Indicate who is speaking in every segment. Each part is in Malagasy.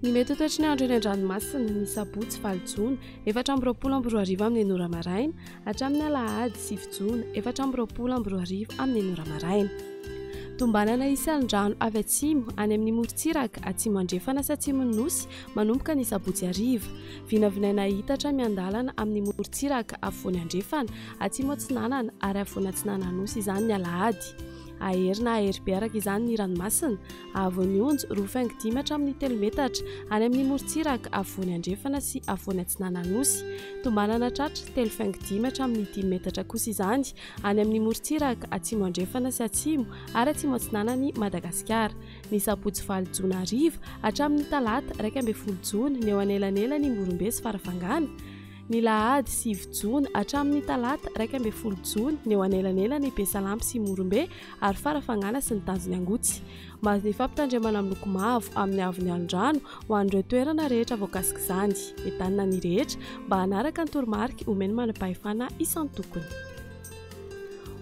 Speaker 1: Ny mety ho toetry ny andro eny an-dranomasina, ny sabotsy valo jona 2024 amin'ny enina ora maraina hatramin'ny alahady sivy jona 2024 amin'ny enina ora maraina. Tombanana hisy alin-drano avy atsimo any amin'ny morontsiraka atsimo andrefana sy atsimon'ny Nosy manomboka ny sabotsy hariva. Vinavinaina hitatra miandalana amin'ny morontsiraka afovoany andrefana, atsimo atsinanana ary afovoany atsinanan'ny Nosy izany ny alahady. Hahery na hahery be araka izany ny ranomasina, hahavon'ny onja, roa faingo dimy hatramin'ny telo metatra, any amin'ny morontsiraka afovoany andrefana sy afovoany atsinanan'ny Nosy. Tombanana tratra telo faingo dimy hatramin'ny dimy metatra kosa izany any amin'ny morontsiraka atsimo andrefana sy atsimo ary atsimo atsinanan'i Madagasikara. Ny sabotsy valo jona hariva hatramin'ny talata 11 jona ny eo anelanelan'i Morombe sy Farafangana, Ny lahady sivy jona hatramin'ny talata 11 jona ny eo anelanelan'i Besalampy sy Morombe ary Farafangana sy ny tanjon'i Angotsy. Mahazo ny fampitandremana miloko mavo amin'ny haavon'ny alon-drano ho an'ireo toerana rehetra voakasik'izany. Entanina ny rehetra mba hanaraka ny toromarika omen'ny manam-pahefana isan-tokony.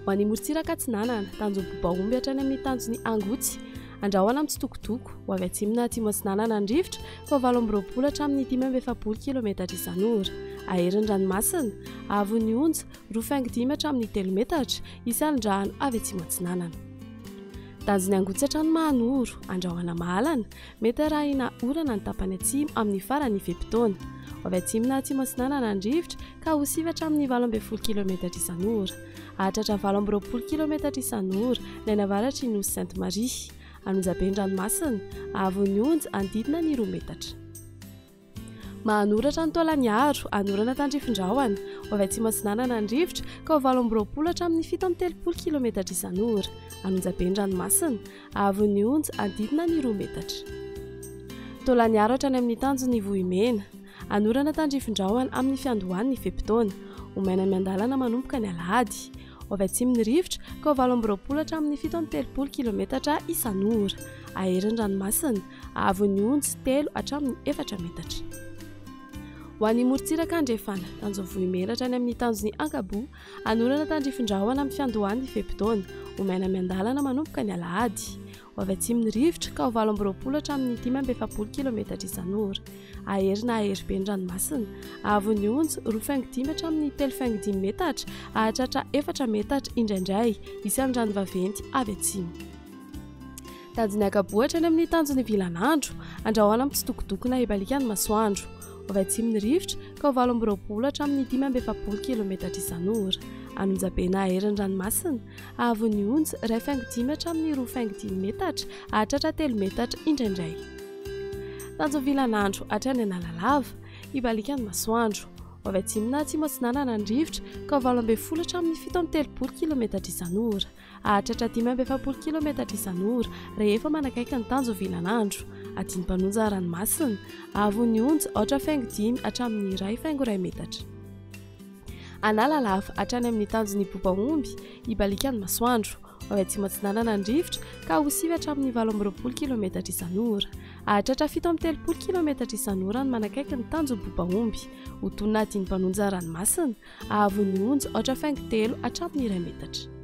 Speaker 1: Ho an'ny morontsiraka atsinanana, tanjon'ny Bobaomby hatrany amin'ny tanjon'i Angotsy. Andrahona mitsitokotoko, ho avy atsimo na atsimo atsinanana ny rivotra, fa 28 hatramin'ny 45 kilometatra isan'ora. Ahery ny ranomasina, haavon'ny onja, roa faingo dimy hatramin'ny telo metatra, hisy alin-drano avy atsimo atsinanana. Tanjon'i Angotsy hatrany Mahanoro, andrahona mahalana, Mety arahina orana ny tapany atsimo amin'ny faran'ny fe-potoana. Ho avy atsimo na atsimo atsinanana ny rivotra ka ho sivy hatramin'ny 18 kilometatra isan'ora. Hahatratra 28 kilometatra isan'ora ny any avaratr'i Nosy Sainte Marie. An'Onjabe ny ranomasina, haavon'ny onja hanodidina ny roa metatra. Mahanoratra ny Taolagnaro, hanorana tandrifin-drahona. Ho avy atsimo atsinanana ny rivotra, ka ho 28 hatramin'ny 37 kilometatra isan'ora. An'Onjabe ny ranomasina, haavon'ny onja hanodidina ny roa metatra. Taolagnaro hatrany amin'ny tanjon'i Vohimena. Hanorana tandrifin-drahona amin'ny fiandohan'ny fe-potoana. Ho maina miandalana manomboka ny alahady. Ho avy atsimo ny rivotra, ka ho 28 hatramin'ny 37 kilometatra isan'ora. Hahery ny ranomasina. Haavon'ny onjy telo hatramin'ny efatra metatra. Ho an'ny morontsiraka andrefana, tanjon'ny Vohimena hatrany amin'ny tanjon'ny Ankaboa, hanorana tandrifin-drahona amin'ny fiandohan'ny fe-potoana. Ho maina miandalana manomboka ny alahady. Ho avy atsimo ny rivotra, ka ho 28 hatramin'ny 45 kilometatra isan'ora. Hahery na hahery be ny ranomasina. Haavon'ny onjy, roa faingo dimy hatramin'ny telo faingo dimy metatra, hahatratra efatra metatra indraindray, isan'ny rano vaventy avy atsimo. Tanjon'ny Ankaboa hatrany amin'ny tanjon'ny Vilanandro, andrahoana mitsitokotoko na hibaliaka ny masoandro. Ho avy atsimo ny rivotra, ka ho 28 hatramin'ny 45 kilometatra isan'ora. An'Onjabe na hahery ny ranomasina, haavon'ny onja, iray faingo dimy hatramin'ny roa faingo dimy metatra, hahatratra telo metatra indraindray. Tanjon'ny Vilanandro hatrany Analalava, hibaliaka ny masoandro. Ho avy atsimo na atsimo atsinanana ny rivotra, ka ho 18 hatramin'ny 37 kilometatra isan'ora. Hahatratra 45 kilometatra isan'ora rehefa manakaiky ny tanjon'ny vilanandro. Adin'ny mpanonja ranomasina, haavon'ny onja aotra faingo dimy hatramin'ny iray faingo iray metatra. Analalava hatrany amin'ny tanjon'ny Bobaomby, hibaliaka ny masoandro. Ho avy atsimo atsinanana ny rivotra ka ho sivy hatramin'ny 28 kilometatra isan'ora. Hahatratra 37 kilometatra isan'ora ny manakaiky ny tanjon'ny Bobaomby. Ho tonina adin'ny mpanonja ranomasina, Haavon'ny onja aotra faingo telo hatramin'ny iray metatra.